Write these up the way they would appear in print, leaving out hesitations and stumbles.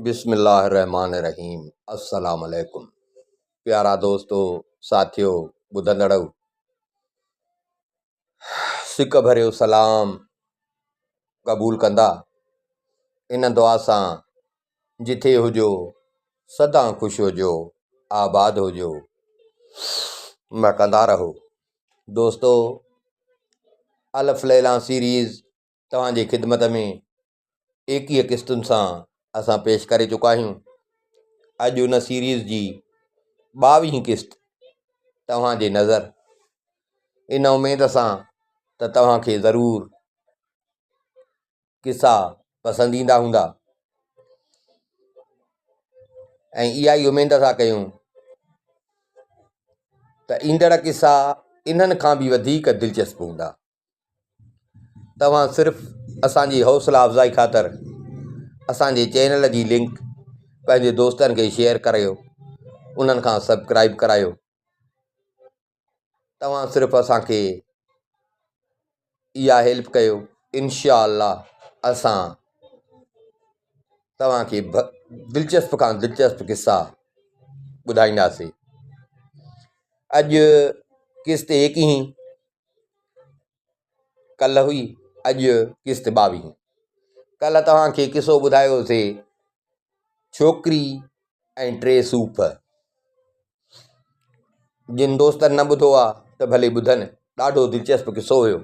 بسم الله الرحمٰن الرحيم السلام عليڪم پيارا دوستو ساٿيو ٻڌندڙؤ سڪ ڀريو سلام قبول ڪندا ان دعا سان جٿي هجو سدا خوش هجو آباد هجو مهڪندا رهو دوستو الف ليليٰ سيريز توهان جي خدمت ۾ ايڪيهه قسطن سان اسان پيش ڪري چڪا آهيون. اڄ ان سيريز جي ٻاويهين قسط توهان جي نظر ان اميد سان ته توهان کي ضرور قصا پسند ايندا هوندا ۽ اها ئي اميد ٿا ڪيون ته ايندڙ قصا انهن کان به وڌيڪ دلچسپ هوندا. توهان صرف اسان جي حوصلا افزائي خاطر اسان جي چينل جي لنڪ پنهنجي دوستن کي شيئر ڪريو انهن کان سبڪرائب ڪرايو توهان صرف اسان کي اها هيلپ ڪيو انشاء الله اسان توهان کي دلچسپ کان دلچسپ قصا ٻڌائينداسين اڄ قسط ايڪيهين ڪلهه هئي اڄ قسط ٻاويهين. ڪلهه توهان کي قصو ٻڌايوسي ڇوڪري ۽ ٽي صوف. جن دوستن نه ٻڌو آ ته ڀلي ٻڌن ڏاڍو دلچسپ قصو هيو.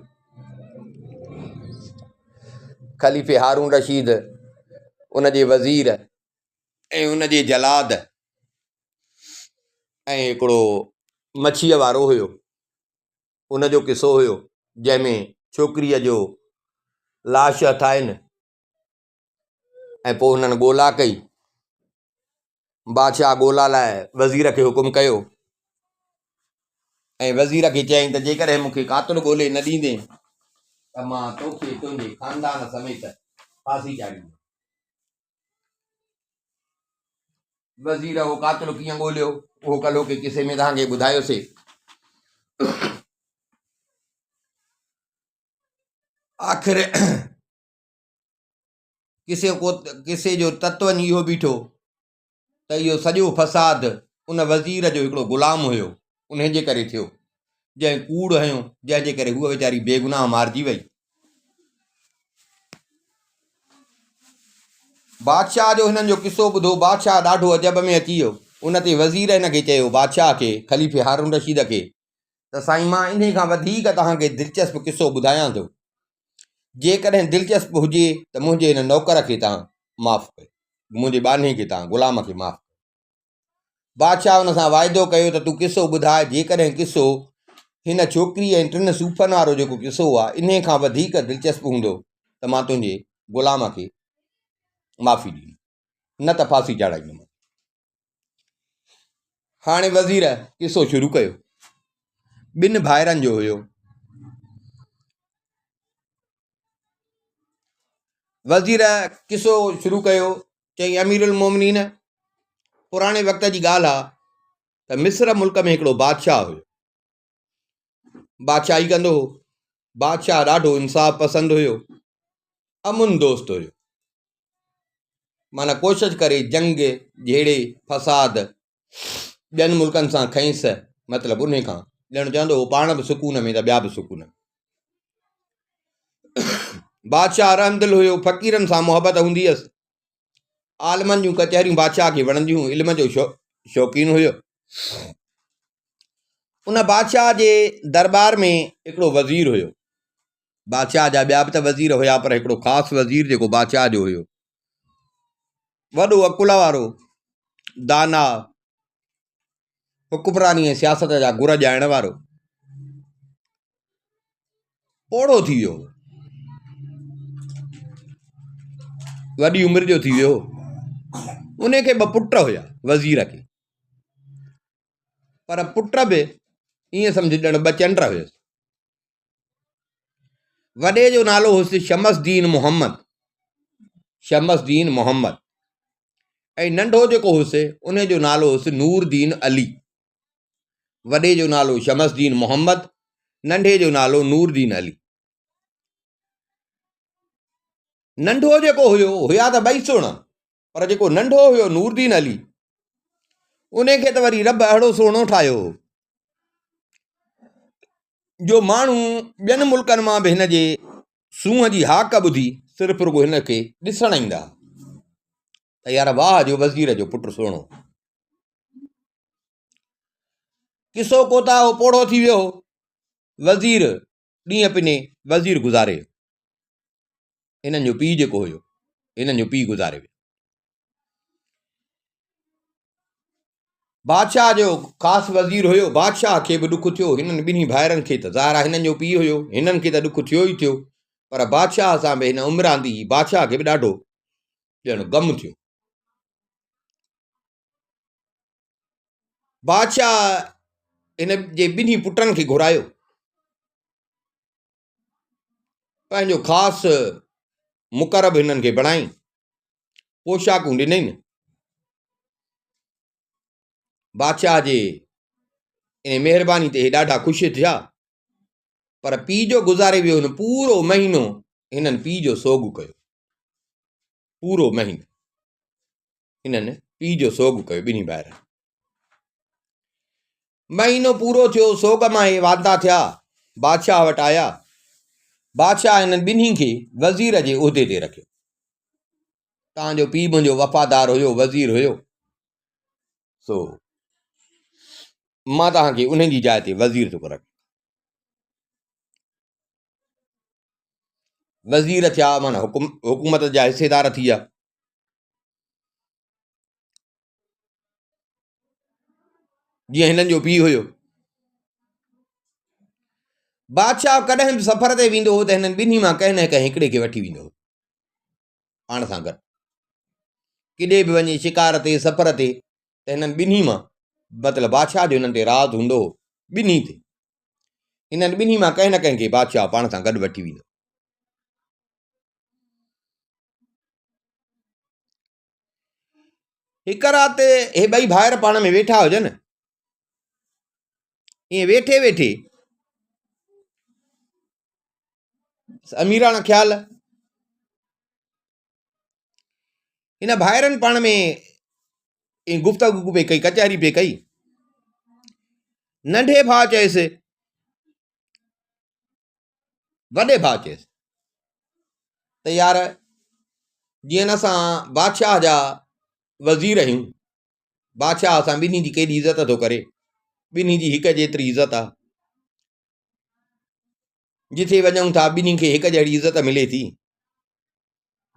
خليفي هارون رشيد ان جي وزير ۽ ان جي جلاد ۽ هڪڙو مڇيء وارو هيو. ان جو قصو هيو جنهن ۾ ڇوڪريء جو لاش هٿ آين ۽ پوء هنن ڳولا ڪئي. بادشاهه ڳولا لاء وزير کي حڪم ڪيو ۽ وزير کي چيائين ته جيڪڏهن مون کي قاتل ڳولي نه ڏيندين ته مان توکي تنهنجي خاندان سميت ڦاسي چاڙهيندس. وزير اهو قاتل ڪيئن ڳوليو اهو ڪلهوڪي قصي ۾ توهان کي ٻڌايوسي. آخر قصي ڪو قصي جو تتو وڃي اهو بيٺو ته اهو سڄو فساد ان وزير جو هڪڙو غلام هيو انهي جي ڪري ٿيو جنهن ڪوڙ هنيو جنهن جي ڪري هوء ويچاري بيگناهه مارجي وئي. بادشاهه جو هنن جو قصو ٻڌو، بادشاهه ڏاڍو عجب ۾ اچي ويو. ان تي وزير هن کي چيو، بادشاهه کي، خليفي هارون رشيد کي، ته سائين مان انهي کان وڌيڪ توهان کي دلچسپ قصو ٻڌايان ٿو. جيڪڏهن دلچسپ هجي ته منهنجي هن نوڪر کي توهان معاف ڪيو، منهنجي ٻانهي کي توهان، غلام کي معاف ڪيو. بادشاهه ان سان واعدو ڪيو ته تون قصو ٻڌاء، جيڪڏهن قصو هن ڇوڪري ۽ ٽن صوفن وارو جيڪو قصو آهي، انهي کان وڌيڪ دلچسپ هوندو ته مان تنهنجي غلام کي معافي ڏيندس، نه ته ڦاسي چاڙهائيندومانس. هاڻي وزير قصو شروع ڪيو. ٻن ڀائرن جو هيو. وزير قصو شروع ڪيو، چيائين امير المومنين پراڻي وقت جي ڳالهه آ ته مصر ملڪ ۾ هڪڙو بادشاهه هيو. بادشاهي ڪندو هو. بادشاهه ڏاڍو انصاف پسند هيو، امن دوست هيو. معنيٰ ڪوشش ڪري جنگ، جهيڙي، فساد ٻين ملڪن سان کئينس مطلب انهي کان ڄڻ چوندو هو پاڻ به سڪون ۾ ته ٻيا به سڪون ۾. بادشاهه رحمدل هيو، فقيرن سان محبت هوندي هيس. عالمن جون ڪچهريون بادشاهه کي وڻنديون هيون، علم جو شوقين هيو. ان بادشاهه جي درٻار ۾ هڪڙو وزير هيو. بادشاهه جا ٻيا به ته وزير هيا پر هڪڙو خاص وزير جيڪو بادشاهه جو هيو، وڏو عقل وارو، داناء، حڪمراني ۽ سياست جا گر ڄاڻڻ وارو، پوڙهو ٿي ويو هو. وڏي عمر جو ٿي ويو هو. ان کي ٻه پٽ هيا وزير کي، پر پٽ به ائين سمجهه ڄڻ ٻه چنڊ هيس. وڏي جو نالو هوس شمس دين محمد، شمس دين محمد، ۽ ننڍو جيڪو هوس ان جو نالو هوس نور دين علي. وڏي جو نالو شمس دين محمد، ننڍي جو نالو نور دين علي. ننڍو جيڪو هيو، هيا ته ٻئي سهڻا. پر جيڪو ننڍو هيو نوردين علي، ان کي ته وري رب اهڙو سهڻو ٺاهيو هو جو ماڻهو ٻين ملڪن مان به هن جي سونهن جي هاڪ ٻڌي صرف رڳو هن کي ڏسڻ ايندا ته يار واهه جو وزير جو پٽ سهڻو. قصو ڪوتاهه هو پوڙهو ٿي ويو هو. وزير ڏينهن پني وزير گذاري ويو. هنن جو پيء جيڪو هيو هنن جو پيء گذاري ويو. بادشاهه جو خاص وزير هيو بادشاهه کي به ڏک ٿيو هنن ٻنهي ڀائرن کي ته ظاهر آهي هنن جو پيء هيو هنن کي ته ڏک ٿيو ئي ٿيو پر بادشاهه سان به هن عمر آندي بادشاهه کي به ڏاڍو ڄڻ غم ٿيو. بادشاهه هن جي ٻنهي پٽن کي گهرايو. پنهنجو خاص مقرب هنن کي بڻائين، پوشاڪون ڏنائين. بادشاهه جي ان مهرباني تي هي ڏاڍا خوش ٿيا، پر پيء جو گذاري ويو هن پورو مهينو هنن پيء جو سوڳ ڪيو. پورو مهينو هنن پيء جو سوڳ ڪيو ٻنهي ڀائرن. مهينو پورو ٿيو، سوڳ مان هي واندا ٿيا، بادشاهه وٽ آيا. بادشاهه هنن ٻنهي کي وزير جي عهدي تي رکيو. توهان جو پيء منهنجو وفادار هيو، وزير هيو، سو مان توهان کي انهن جي جاء تي وزير ٿو رکان. وزير ٿيا معنيٰ حڪومت جا حصيدار ٿي ويا. جيئن هنن جو پيء هيو. بادشاهه ڪڏهن به سفر تي ويندو هو ته هنن ٻنهي مان ڪنهن نه ڪنهن هڪڙي کي وٺي ويندو هو پاڻ سان گڏ. ڪڏي به وڃي شڪار تي سفر تي ته هنن ٻنهي مان مطلب بادشاهه جو هنن تي راز هوندو هو ٻنهي تي. هنن ٻنهي مان ڪنهن نه ڪنهن کي بادشاهه پاڻ سان گڏ وٺي ويندو. هڪ رات هي ٻئي ڀائر پاڻ ۾ ويٺا هجن ائين ويٺي ويٺي اميراڻا خيال هن ڀائرن پاڻ ۾ گفتگو پئي ڪئي ڪچهري پئي ڪئي ننڍي ڀاء چيس وڏي ڀاء چيس ته يار جيئن اسان بادشاهه جا وزير آهيون، بادشاهه اسان ٻنهي جي ڪيڏي عزت ٿو ڪري، ٻنهي جي هڪ جيتري عزت آ، جٿي وڃون ٿا ٻنهي کي هڪ جهڙي عزت ملي ٿي،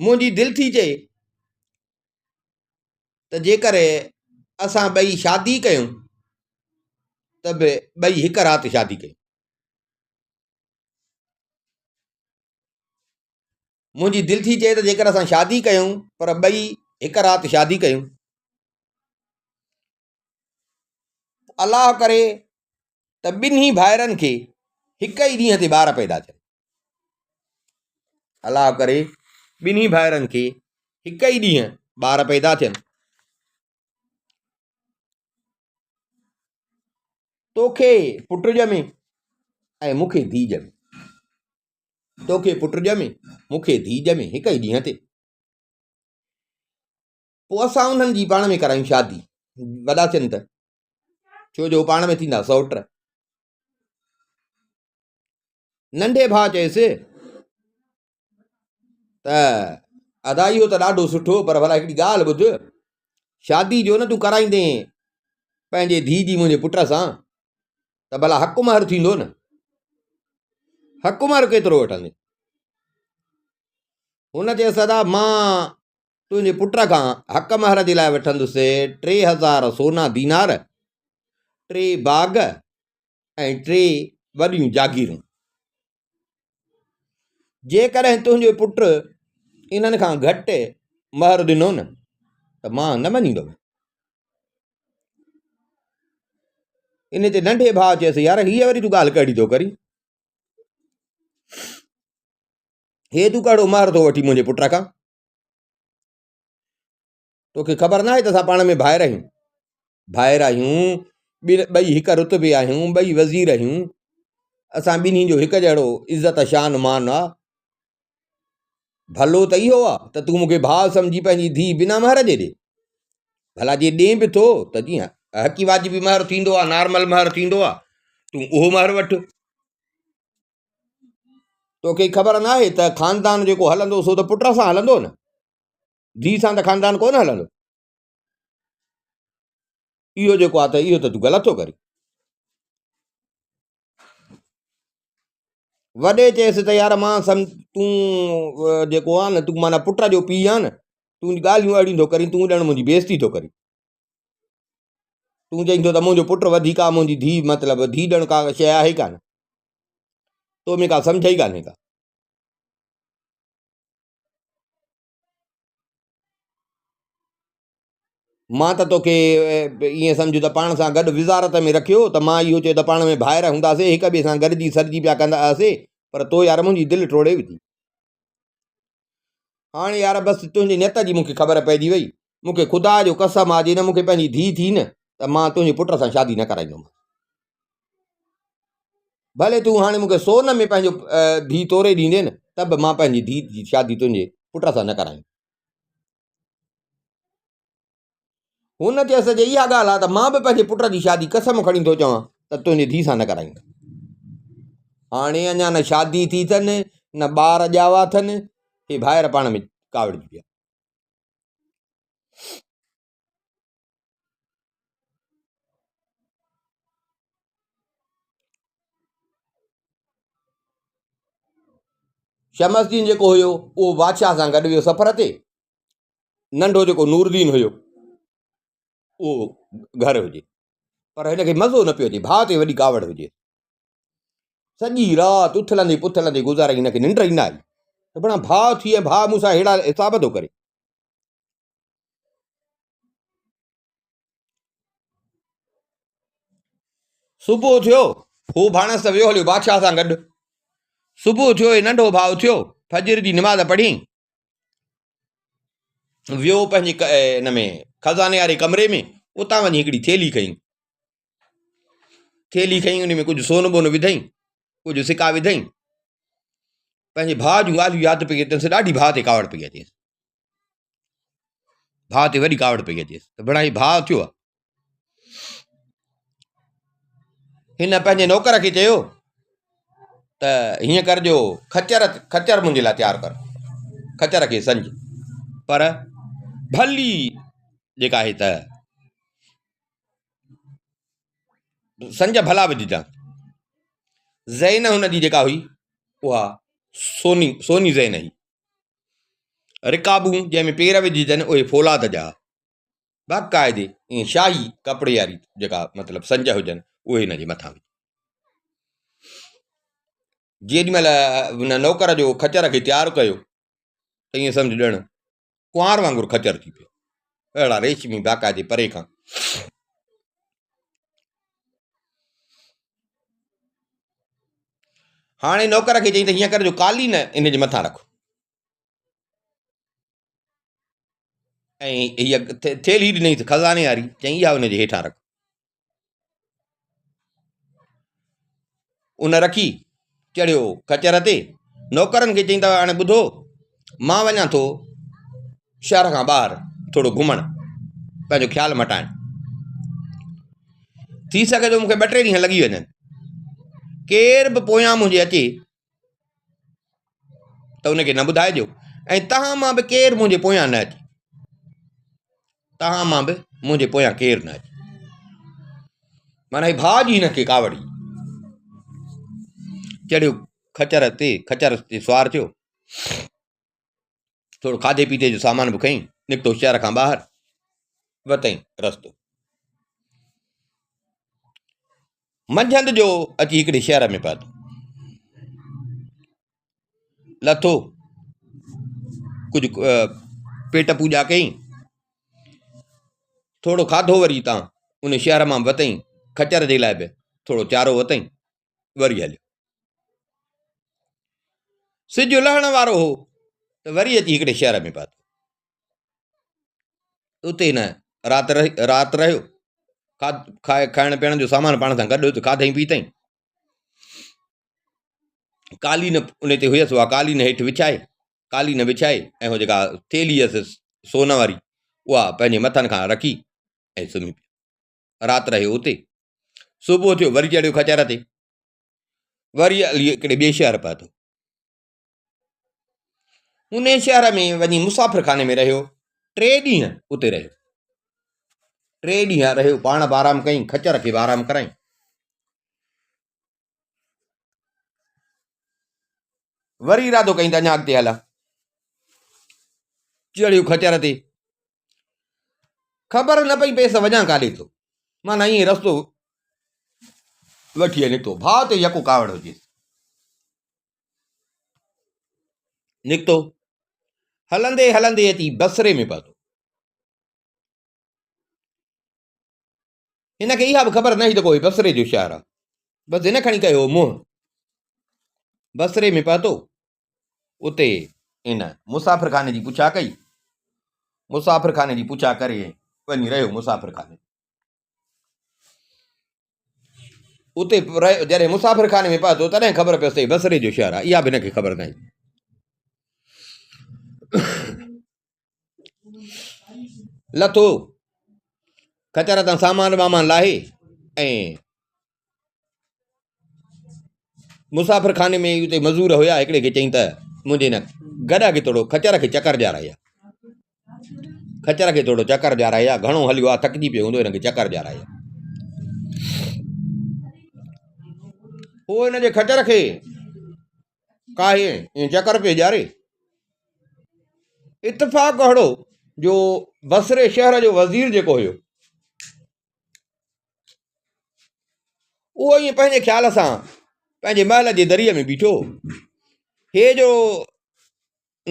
منهنجي دل ٿي چئي ته جيڪر اسان ٻئي شادي ڪيون ته به ٻئي هڪ رات شادي ڪيون. منهنجي دل ٿي چئي ته جيڪر اسان شادي ڪيون پر ٻئي هڪ رات شادي ڪيون. الله ڪري ته ٻنهي ڀائرن کي هڪ ئي ڏينهن تي ٻار پيدا ٿين. الله ڪري ٻنهي ڀائرن کي هڪ ئي ڏينهن ٻار پيدا ٿين. توکي پٽ ڄمي ۽ مون کي ڌيء ڄمي. توکي پٽ ڄمي، مون کي ڌيء ڄمي هڪ ئي ڏينهن تي. پوء اسان انهن جي پاڻ ۾ ڪرايون شادي. وڏا ٿين ته، ڇو جو پاڻ ۾ ٿيندا سئوٽ. ننڍي ڀاء چيس ته ادا اهو ته ڏاڍو سٺو پر ڀلا هڪڙي ڳالهه ٻڌ، شادي جو نه تون ڪرائيندين پنهنجي ڌيء جي منهنجي پٽ سان ته ڀلا حق مهر ٿيندو نه؟ حق مهر ڪيترو وٺندين؟ هن چيس ادا مان تنهنجي پٽ کان حق مهر جي لاء وٺندس 3000 سونا دينار، ٽي باغ ۽ ٽي وڏيون جاگيرون. جيڪڏهن تنهنجو پٽ انهن کان گهٽ مهر ڏنو نه ته مان نه مڃيندم. ان تي ننڍي ڀاء چيس يار هيء وري تون ڳالهه ڪهڙي ٿو ڪرين؟ هي تون ڪهڙو مهر ٿو وٺين منهنجي پٽ کان؟ توکي خبر ناهي ته اسان پاڻ ۾ ڀائر آهيون. ڀائر آهيون، ٻئي هڪ رتبي آهيون، ٻئي وزير آهيون. اسان ٻنهي جو هڪ جهڙو عزت شان مان آ. ڀلو ته اهو آ ته تون مون کي ڀاء سمجهي پنهنجي ڌيء بنا مهر جي ڏي. ڀلا جي ڏين به ٿو ته جيئن حقي واجبي مهر ٿيندو آ، نارمل مهر ٿيندو آ، تون اهو مهر وٺ. توکي خبر ناهي ته خاندان جيڪو هلندو سو ته پٽ سان هلندو نه، ڌيء سان ته خاندان ڪونه هلندو. اهو جيڪو آ ته اهو ته تون غلط ٿو ڪرين. وڏي چيس ته يار مان سم تون جيڪو آ نه تون معنيٰ پٽ جو پيء آ نه تون ڳالهيون اهڙيون ٿو ڪرين تون ڄڻ منهنجي بيعزتي ٿو ڪرين تون چئين ٿو ته منهنجو پٽ وڌيڪ آ منهنجي ڌيء مطلب ڌيء ڄڻ ڪا شيء آهي ئي ڪانه تو ۾ ڪا سمجهه ئي ڪانهي ڪا. مان ته توکي ائين سمجهه ته پاڻ سان گڏ وزارت ۾ رکيو ته مان اهو چيو ته پاڻ ۾ ڀائر هونداسي، هڪ ٻئي سان گڏجي سڏجي پيا ڪندا هئاسي، پر تو يار منهنجي دل ٽوڙي وڌي. هاڻي يار بس تنهنجي نيت جي مون کي خبر پئجي وئي. مون کي خدا جو قسم آ جي نه مون کي پنهنجي ڌيء ٿي نه ته مان تنهنجي پٽ سان شادي نه ڪرائيندومانس. ڀلي تون هاڻي مون کي سون ۾ پنهنجو ڌيء توري ڏيندين ته به مان پنهنجي ڌيء جي شادي تنهنجي پٽ سان نه ڪرائيندس. هن چيس جي اها ڳالهه آهي ته مان به پنهنجي پٽ جي شادي قسم کڻي ٿو چوان ته تنهنجي ڌيء سان نه ڪرائيندس. هاڻي اڃا نه شادي ٿي اٿن نه ٻار ڄاوا اٿن، هي ڀائر پاڻ ۾ ڪاوڙجي پيا. شمس الدين جيڪو هيو اهو بادشاهه سان گڏ ويو سفر تي. ننڍو جيڪو نورالدين هيو اهو گهر هجي پر هن کي مزو نه پيو اچي ڀاء تي وڏي ڪاوڙ هجي سڄي رات اٿلندي پٿلندي گذاري هن کي ننڊ ئي نه آئي ته بڻا ڀاء ٿي ۽ ڀاء مون سان ههڙا حساب ٿو ڪري صبح ٿيو، هو ڀاڻس ته ويو هليو بادشاهه سان گڏ. صبح ٿيو، هي ننڍو ڀاء اٿيو، فجر جي نماز پڙهيائين. ويو پنهنجي ان ۾ خزاني واري ڪمري ۾، اتان وڃي هڪڙي ٿيلهي کنئي. ٿيلهي کنئي، ان ۾ ڪجهه سون بون وڌائين، ڪجهه سڪا وڌائين. پنهنجي ڀاء جون ڳالهيون ياد پئي اچنس، ڏاڍي ڀاء تي ڪاوڙ پئي اچيس. ڀاء تي وڏي ڪاوڙ پئي اچيس ته ڀلا هي ڀاء ٿيو آ. هن پنهنجي نوڪر کي چيو ته هيئن ڪر جو خچر خچر منهنجي لاء تيار ڪر، خچر کي سنج، پر ڀلي جيڪا آهي ته سنج ڀلا وجهجان. زين هن جي جيڪا هئي اها سوني سوني زين هئي. رڪابون جنهن ۾ پير وجهجن اهي فولاد جا باقاعدي ائين شاهي ڪپڙي واري جيڪا مطلب سنج هجن اهي هن جي مٿان وجهه. جيڏي مهل هن نوڪر جو خچر کي تيار ڪيو ته ائين سمجهه ڄڻ ڪنوار وانگر خچر ٿي پيو اهڙا ريشمي باقاعدي پري کان. هاڻي نوڪر کي چئي ته هيئن ڪر جو قالين ان جي مٿان رک ۽ هيء ٿيلهي ڏنئي خزاني واري چئي اها ان جي هيٺان رک ان رکي چڙهيو خچر تي نوڪرن کي چئي ته هاڻي ٻڌو مان وڃان ٿو شهر کان ٻاهر ٿورو گهمڻ پنهنجو خيال مٽائڻ ٿي سگهي ٿو مون کي ٻه ٽي ڏينهن لڳي وڃن ڪير به پويان منهنجي اچي ته ان کي نه ٻڌائجو ۽ توهان مان به ڪير منهنجي پويان نه اچي توهان مان به منهنجي پويان ڪير نه اچي معنيٰ هي ڀاء جي هن کي ڪاوڙ هئي چڙهيو خچر تي خچر تي سوار ٿيو ٿورو کاڌي پيتي جو سامان به کئين نڪتو شهر کان ٻاهر وتئين رستو منجهند جو اچي هڪڙي شهر ۾ پهتو لٿو ڪجهه پيٽ پوڄا ڪئي ٿورو کاڌو وري تان ان شهر مان وتئين خچر جي لاء به ٿورو چارو وتئين وري هليو. سج لهڻ وارو هو ته وري اچي هڪڙي شهر ۾ پهتو. اتي هن رات رهي رات رهيو. کائڻ پيئڻ جو سامان پاڻ سان گڏ هيس کاڌائين پيتائين. قالين ان تي هيس اها قالين هيٺ وڇائي. قالين وڇائي ۽ هو جيڪا ٿيلهي هيس سون واري اها پنهنجي مٿن کان رکي ۽ سمهي پيو. رات رهيو اتي. صبح ٿيو وري چڙهيو خچر تي. وري هلي هڪڙي ٻئي شهر پهتو. ان شهر ۾ وڃي مسافر خاني ۾ رهيو. ٽي ڏينهن اتي رهيو. ٽي ڏينهن رهيو پاڻ به آرام ڪيائين خچر کي به آرام ڪرايائين. وري ارادو ڪيائين ته اڃا اڳتي هلان. چڙهيو خچر تي. خبر نه پئي پيس وڃان ڪاڏي ٿو. معنيٰ ائين رستو وٺي نڪتو. ڀاء تي يڪو ڪاوڙ هجيس. نڪتو. هلندي هلندي اچي بصري ۾ پهتو. هن کي اها به خبر نه هئي ته ڪو هي بصري جو شهر آهي. بس هن کڻي ڪيو منهن. بصري ۾ پهتو. اتي هن مسافر خاني جي پڇا ڪئي. مسافر خاني جي پڇا ڪري وڃي رهيو مسافر خاني. اتي جڏهن مسافر خاني ۾ پهتو تڏهن خبر پيس ته هي بصري جو شهر آهي. اها به هن کي خبر نه هئي. لٿو، خچر تان سامان وامان لاهي ۽ مسافر خاني ۾ اتي مزور هيا هڪڙي کي چئين ته منهنجي هن گڏهه کي ٿورو خچر کي چڪر ڏيارائي آ خچر کي ٿورو چڪر ڏيارائي آ گهڻو هليو آ ٿڪجي پيو هوندو هن کي چڪر ڏيارائي آ پوء هن جي خچر کي ڪاهي ۽ چڪر پئي ڏياري. اتفاق اهڙو جو بصري شهر جو وزير جيڪو هيو اهو ائين پنهنجي خيال سان پنهنجي محل جي دريء ۾ بيٺو هي جو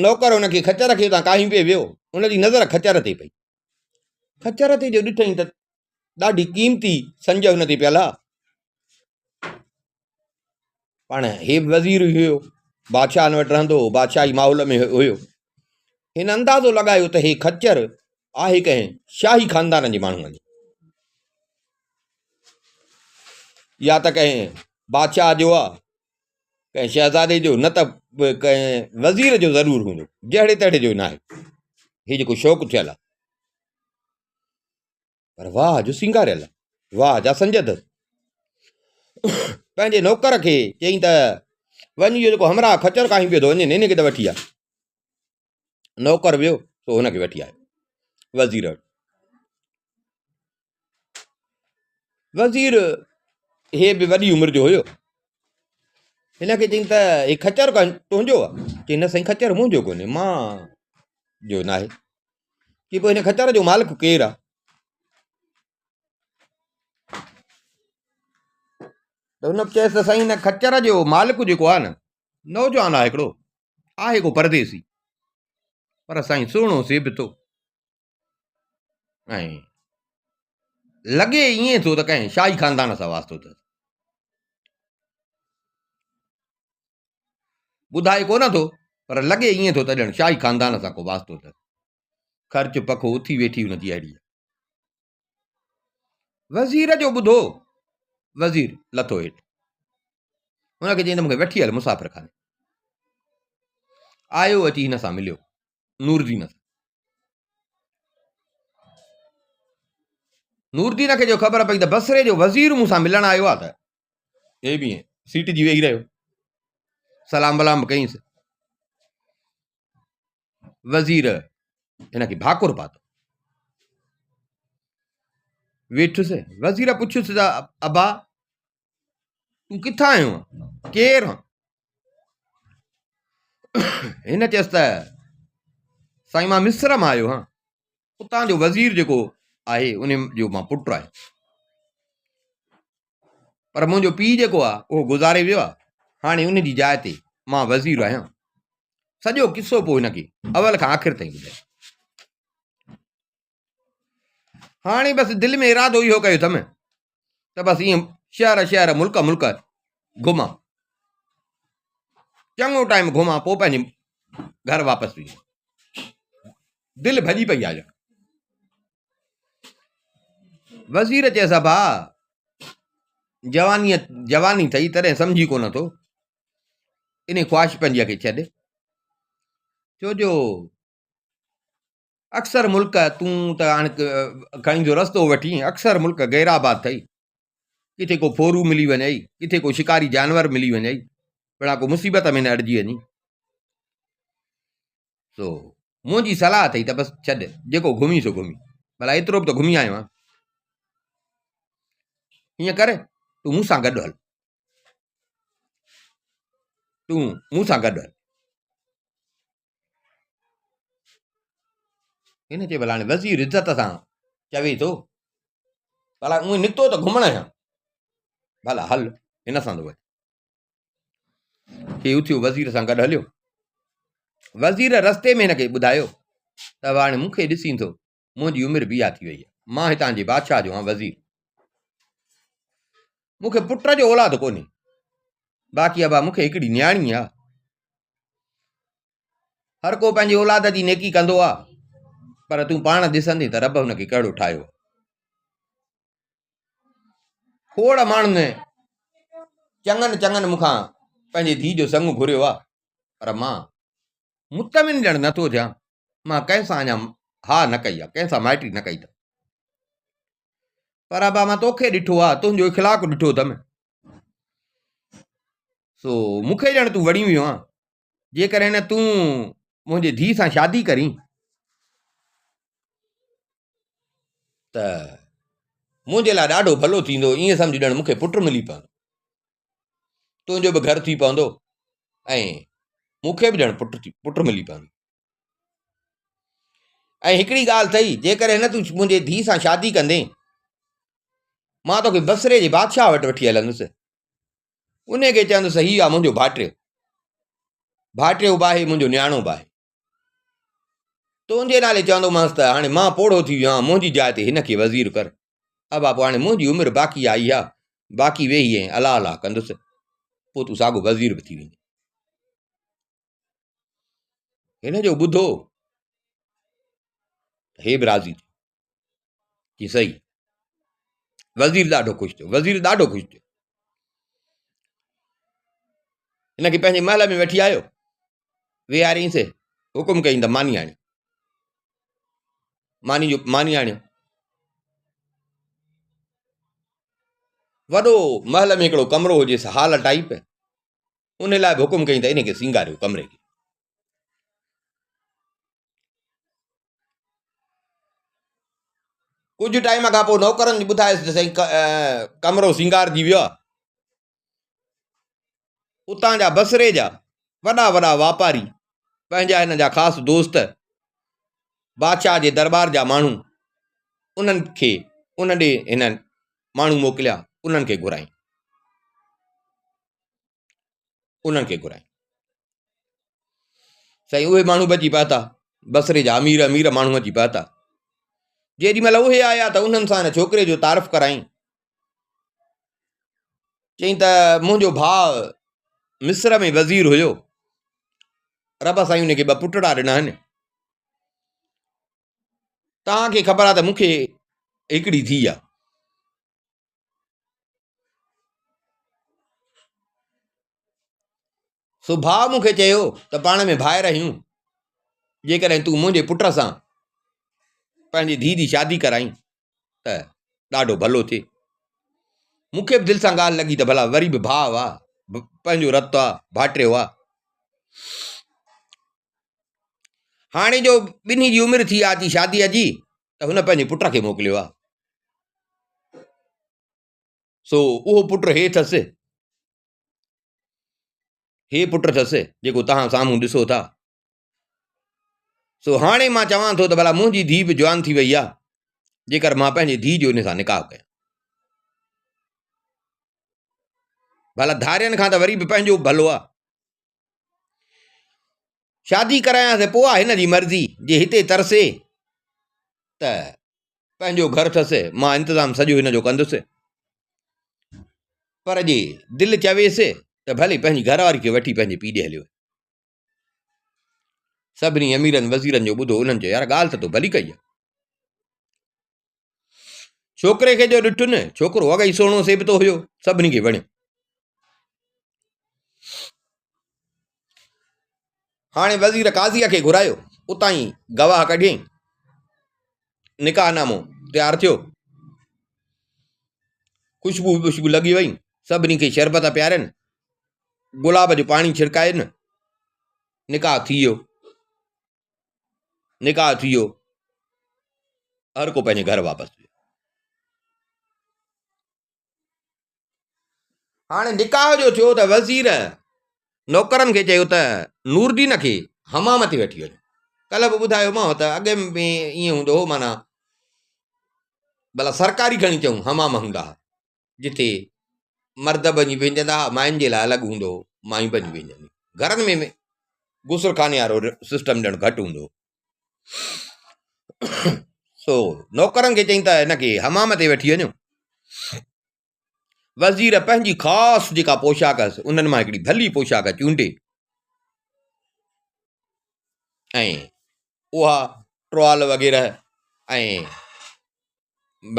نوڪر هن کي خچر کي اتان ڪاهي پئي ويو ان جي نظر خچر تي پئي خچر تي جو ڏٺائين ته ڏاڍي قيمتي سنج هن تي پيل آ پاڻ هي به وزير هيو، بادشاهن وٽ رهندو هو، بادشاهي ماحول ۾ هيو. هن اندازو لڳايو ته هي خچر آهي ڪنهن شاهي خاندان جي ماڻهوء جو يا ته ڪنهن بادشاهه جو آ، ڪنهن شهزادي جو، نه ته ڪنهن وزير جو ضرور هوندو، جهڙي تهڙي جو ناهي. هي جيڪو شوق ٿيل آ. پر واهه جو سينگاريل، واهه جا سنجد. پنهنجي نوڪر کي چيائين ته وڃ اهو جيڪو همراهه خچر ڪاهي پيو ٿو وڃي ان کي ته وٺي آ. نوڪر ويو سو هن کي وٺي آيو وزير وٽ. وزير هي به وڏي عمر جو هيو. هن کي چيائين ته هي خچر تنهنجو آ؟ چيائين نه سائين خچر منهنجو ڪونهي مان جو ناهي. چي پوء هن خچر جو مالڪ ڪير آ؟ ته هن چيس ته سائين هن خچر جو مالڪ جيڪو آ نه نوجوان آ هڪڙو آهي ڪو پرديسي پر سائين سهڻو سيبتو ۽ لڳي ائين ٿو ته ڪنهن شاهي خاندان سان واسطو اٿس ٻڌائي ڪونه ٿو پر لڳي ائين ٿو ته ڄڻ شاهي خاندان سان ڪو واسطو اٿس. خرچ پکو اٿي ويٺي هن جي اهڙي. وزير جو ٻڌو وزير لٿو هيٺ. هن کي چيائين ته مون کي وٺي هل مسافر خاني. آيو اچي هن سان مليو نوردين سان. نوردين کي جو خبر پئي ته بصري جو وزير مون سان ملڻ آيو آهي ته هي به سيٽ جي ويهي رهيو. سلام بلام به ڪيائينس. وزير هن کي ڀاڪر پاتو. ويٺس. وزير پڇيس ته ابا تون ڪٿان آيو آهين؟ ڪير آهين؟ هن چيس ته سائين مان مصر مان آيو آهيان. اتان جو وزير جيڪو آهي ان جو مان پٽ آهيان. پر منهنجو پيء جيڪو آهي اهو گذاري ويو آهي، هاڻي ان جي جاء تي مان وزير آهيان. سڄو قصو پوء هن کي اول کان آخر تائين ٻڌايو. هاڻي بس دل ۾ ارادو اهو ڪيو اٿم ته بس ائين شهر شهر ملڪ ملڪ گهمان، چڱو ٽائيم گهمان پوء پنهنجي گهر واپس ويندس. دل ڀڄي پئي آهي ڄڻ. وزير چيس ابا جوانيء جواني اٿئي تڏهن سمجهي ڪونه ٿو، انهي خواهش پنهنجيء کي ڇڏ. ڇو جو اڪثر ملڪ تون ته هاڻي کڻي جو رستو وٺين، اڪثر ملڪ غير آباد اٿئي. ڪٿي ڪو ڦورو ملي وڃئي، ڪٿي ڪو شڪاري جانور ملي وڃئي، بنا ڪو مصيبت ۾ نه اڙجي وڃين. سو منهنجي صلاح اٿئي ته بس ڇڏ، جيڪو گهمي سو گهمي. ڀلا ايترو به ته گهمي آيو آهيان. هيئن ڪر، تون مون سان گڏ هل. تون مون سان گڏ هل. هن چيو ڀلا هاڻي وزير عزت سان چوي ٿو، ڀلا اونئن نڪتو ته گهمڻ آهيان، ڀلا هل هن سان ٿو وڃ. هي اٿيو وزير سان گڏ هليو. وزير رستي ۾ هن کي ٻڌايو ته هاڻي مون کي ڏسين ٿو، منهنجي عمر به اها ٿي وئي آهي، مان هتان جي بادشاهه جو آهيان وزير، مون کي پٽ جو اولاد ڪونهي، باقي ابا مون کي هڪڙي نياڻي آهي. هر ڪو پنهنجي اولاد جي نيڪي ڪندو آهي، پر تون پاڻ ڏسندين ته رب هن کي ڪهڙو ٺاهيو آهي. کوڙ ماڻهن چڱن چڱن مون کان پنهنجي ڌيء جو سڱ گهريو آهي، پر مان مطمئن ڄڻ نٿو ٿيان. مان ڪنهن سان اڃا ها نه ڪئي آهي، ڪنهن سان مائٽي نه ڪئي اٿم. پر ابا مان توکي ڏٺو آهي، تنهنجو اخلاق ڏٺو اٿم، سو مون کي ڄڻ تون وڻي ويو آن. جيڪڏهن نه تون منهنجي ڌيء سان شادي ڪرين ته منهنجي لاء ڏاڍو ڀلو ٿيندو، ائين سمجهه ڄڻ مون کي پٽ ملي پوندو، تنهنجو به گهر ٿي پوندو ۽ مون کي به ڄڻ پٽ ملي پوندو. ۽ هڪڙي ڳالهه اٿئي، جيڪڏهن نه تون منهنجي ڌيء سان شادي ڪندين، مان توکي بصري جي بادشاهه وٽ وٺي هلندس، انهيء کي چوندس هي آ منهنجو ڀائٽيو، ڀائٽيو به آهي منهنجو نياڻو به آهي. تنهنجي نالي چوندومانس ته هاڻي مان پوڙهو ٿي ويو آهيان، منهنجي جاء تي هن کي وزير ڪر. ابا پوء هاڻي منهنجي عمر باقي آئي آ، باقي ويهي ۽ الله الله ڪندس، پوء تون ساڳو وزير به ٿي ويندين. هن جو ٻڌو ته هي به راضي ٿيو. چي صحيح. وزير ڏاڍو خوش ٿيو، وزير ڏاڍو خوش ٿيو. هن کي پنهنجي محل ۾ وٺي آيو، ويهاريائينس، حڪم ڪيائين ته ماني آڻيو. ماني جو ماني آڻيو. وڏو محل ۾ هڪڙو ڪمرو هجيس هال ٽائيپ، ان لاء به حڪم ڪيائين ته ان کي سينگاريو ڪمري کي. ڪجهه ٽائيم کان پوء نوڪرن ٻڌايس ته سائين ڪمرو سينگارجي ويو آهي. اتان جا بصري جا وڏا وڏا واپاري، پنهنجا هن جا خاص دوست، بادشاهه جي درٻار جا ماڻهو، انهن کي ان ڏي هنن ماڻهو موڪليا، انهن کي گهرائين. انهن کي گهرائين. سائين اهي ماڻهو به اچي پهتا، بصري جا امير امير ماڻهو اچي پهتا. جيڏي مهل اهي آيا ته انهن سان هن ڇوڪري جو تعارف ڪرائين. چيائين ته منهنجو ڀاء مصر ۾ وزير هيو، رب سائين ان کي ٻه پٽڙا ڏنا آهن. توهان کي خبر آهي ته مون کي هڪڙي ڌيء آهي. سو ڀاء مون کي چيو ته پاڻ ۾ ڀائر آهيون، جيڪڏهن تون منهنجي پٽ سان پنهنجي ڌيء جي شادي ڪرائين ته ڏاڍو ڀلو ٿئي. مون کي به دل سان ڳالهه لڳي ته ڀلا وري به ڀاء آ، پنهنجو رت آ، ڀائٽيو آ. هاڻي جو ٻنهي جي عمر ٿي آ اچي شاديء جي ته هن پنهنجي پٽ کي موڪليو آ. سو اهو پٽ هي اٿس، هي پٽ اٿس جيڪو توهان سامهون ڏسو ٿا. سو هاڻي مان چوان ٿو ته ڀلا منهنجي ڌيء به جوان ٿي وئي آ، جيڪر مان پنهنجي ڌيء جو ان سان نڪاح ڪيان. ڀلا ڌارين کان ته وري به پنهنجو ڀلو آ. شادي ڪرايانس ته پوء آ هن جي مرضي، جي هتي ترسي ته پنهنجو گهر اٿس، مان انتظام سڄو هن جو ڪندس. پر جي دل چويس ته ڀلي پنهنجي گهر واري کي وٺي پنهنجي پيء ڏي هليو وڃي. سڀني اميرن وزيرن جو ٻڌو انهن چيو يار ڳالهه ته تو ڀلي ڪئي آ. ڇوڪري کي جو ڏٺن، ڇوڪرو اڳ ئي سهڻو سيبتو هيو، سڀني کي وڻيو. هاڻي وزير قاضيء کي گهرايو، اتان ئي گواهه ڪڍيائين. نڪاح نامو تيار ٿيو. خوشبو بشبو لڳي وئي. سڀني کي شربت پيارين. گلاب جو پاڻي ڇڙڪائين. نڪاح ٿي ويو. نڪاح ٿي ويو. هر ڪو پنهنجي گهر واپس ويو. هاڻي نڪاح جو ٿيو ته وزير نوڪرن کي چيو ته نوردين کي حمام تي وٺي وڃو. ڪلهه به ٻڌايومانو ته اڳ ۾ ائين هوندو هو معنيٰ ڀلا سرڪاري کڻي چئون حمام هوندا هئا جتي مرد به وڃي وهنجندا هئا ماين جي لاء الڳ هوندو هو مايون به وڃي وهنجنديون گهرن ۾ غسل خاني وارو سسٽم ڄڻ گهٽ هوندو هو. سو نوڪرن کي چئين ته هن کي حمام تي وٺي وڃو. وزير پنهنجي خاص جيڪا پوشاڪ هيس انهن مان هڪڙي ڀلي پوشاڪ چونڊي ۽ اها ٽوال وغيره ۽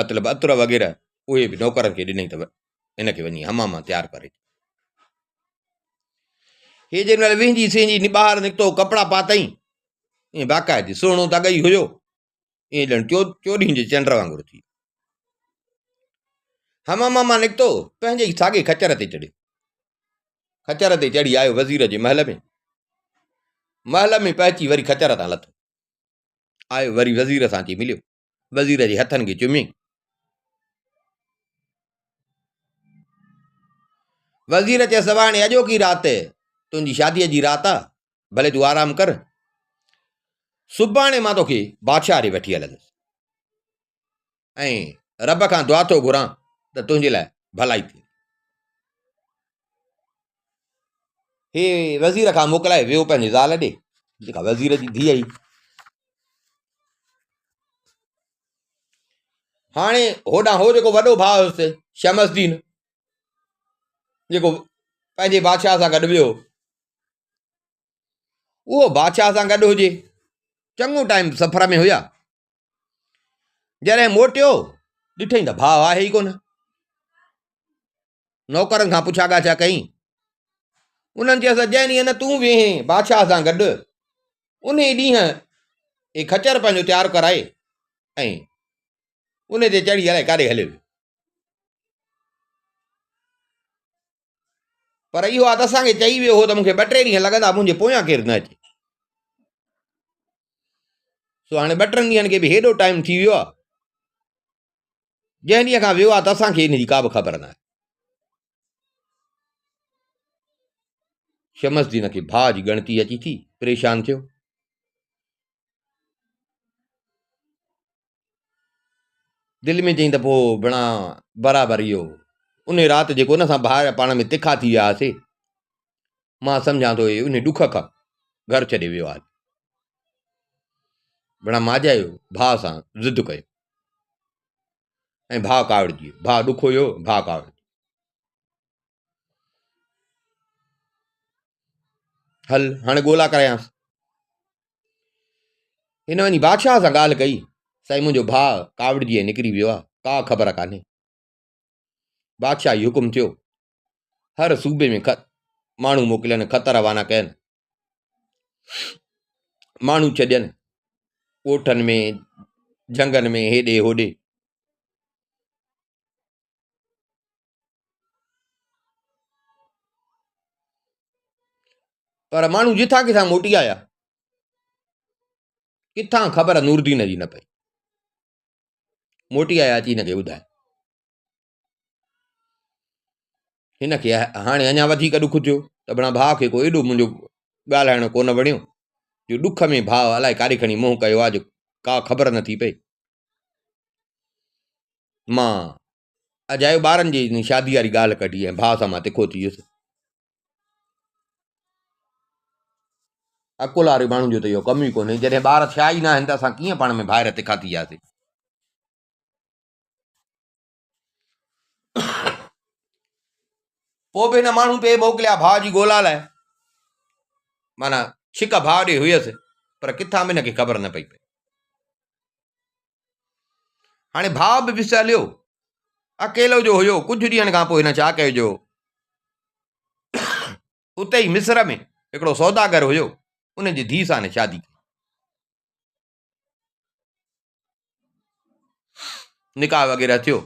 مطلب عطر وغيره اهي به نوڪرن کي ڏنائين ته هن کي وڃي حمام مان تيار ڪري هي جنهن مهل وهنجي سهنجي ٻاهر نڪتو ڪپڙا پاتائين ائين باقاعدي سهڻو ته اڳ ئي هيو ائين ڄڻ چوڏهين جي چنڊ وانگر ٿي حمام مان نڪتو پنهنجي ئي ساڳي خچر تي چڙهيو خچر تي چڙهي آيو وزير جي محل ۾ محل ۾ پهچي وري خچر تان لٿو آيو وري وزير سان اچي مليو وزير جي هٿن کي چميائين. وزير چيس سڀاڻي اڄوڪي رات تنهنجي شاديء جي رات آ، ڀلي تون آرام ڪر. سڀاڻي مان توکي بادشاهه ڏي وٺي هلندس ۽ رب کان دعا ٿو گهران ته تنهنجي لاء ڀلائي ٿئي. هي وزير کان موڪلائي ويو پنهنجي زال ڏي، جيڪا وزير جي ڌيء هئي. هاڻي هوڏانهن هو جيڪو وڏو ڀاء هيس شمس الدين جيڪو پنهنجي بادشاهه سان گڏ ويو اهو بادشاهه سان گڏ هجي چڱو ٽائيم سفر ۾ هيا جڏهن موٽيو ڏٺئي ته ڀاء آهي ئي ڪونه نوڪرن کان پڇا ڳاڇا ڪئي. انهن چيس ته جنهن ڏينهن نه تون ويهين بادشاهه سان گڏ، انهي ڏينهن هي خچر پنهنجو تيار ڪرائي ۽ انهي تي چڙهي الائي ڪاڏي هليو ويو. پر اهو آ ته اسان کي چئي ويو هو ته مون کي ٻه ٽي ڏينهن لڳندا منهنجي پويان ڪير نه اچي. سو هاڻي ٻه ٽن ڏينهن کي به هيڏو ٽائيم ٿي ويو آ. جنهن ڏينهن کان ويو آهي ته اسان کي ان جي ڪا به خبر ناهي. شمس الدين کي ڀاء جي ڳڻتي اچي ٿي، پريشان ٿيو. دل ۾ چيائين ته پوء بڻا برابر اهو ان رات جيڪو ان سان ڀائر پاڻ ۾ تکا ٿي ويا هئاسي، مان سمجهان ٿو ان ڏک کان گهر ڇڏي ويو آهي. بڻا ماجايو ڀاء سان ضد ڪيو. ۽ ڀاء ڪاوڙجي ويو. ڀاء ڏکو ويو، ڀاء ڪاوڙجي ويو. هل هاڻي ڳولا ڪرايانس. هن وڃي بادشاهه سان ڳالهه ڪئي، سائين منهنجو ڀاء ڪاوڙجي ۽ نڪري ويو آهي، ڪا خبر ڪانهي. بادشاهي حڪم ٿيو، هر صوبي ۾ ماڻهو موڪلين، خط روانا ڪين. ماڻهو ڇڏين ڳوٺن ۾ جهنگن ۾ هيڏي هوڏي. پر ماڻهو جتان ڪٿان موٽي آيا ڪٿان خبر نوردين جي نه پئي. موٽي آيا اچي هن کي ٻڌايو. هن کي هاڻي اڃا وڌيڪ ڏک ٿيو ته بڻا ڀاء کي ڪو ايڏو منهنجو ڳالهائڻ ڪونه وڻيو جو ڏک ۾ ڀاء الائي ڪاڏي کڻي منهن ڪيو آ جو ڪا خبر نه ٿي پئي. مان اجايو ٻارن جي شادي واري ڳالهه ڪڍي ۽ ڀاء سان مان تکو ٿي ويس. عقل واري ماڻهو جو ته اهو ڪم ئي ڪونهي جڏهن ٻار ٿيا ئي ناهن ته اسان ڪيئن پاڻ ۾ ڀائر تکا ٿي وياسين. پوء به هن ماڻهو پئي موڪليا ڀاء جي ڳولا لاء. معنيٰ ڇڪ ڀاء ڏي هيس، پر ڪٿان به هن کي خبر نه پئي پئي. هاڻي ڀاء به وس هليو، اڪيلو جو هيو. ڪجهه ڏينهن کان پوء هن ڇا ڪيو جو اتي ئي مصر ۾ هڪڙو سوداگر هيو. ان جي ڌيء سان هن شادي ڪئي. نڪاح وغيره ٿيو.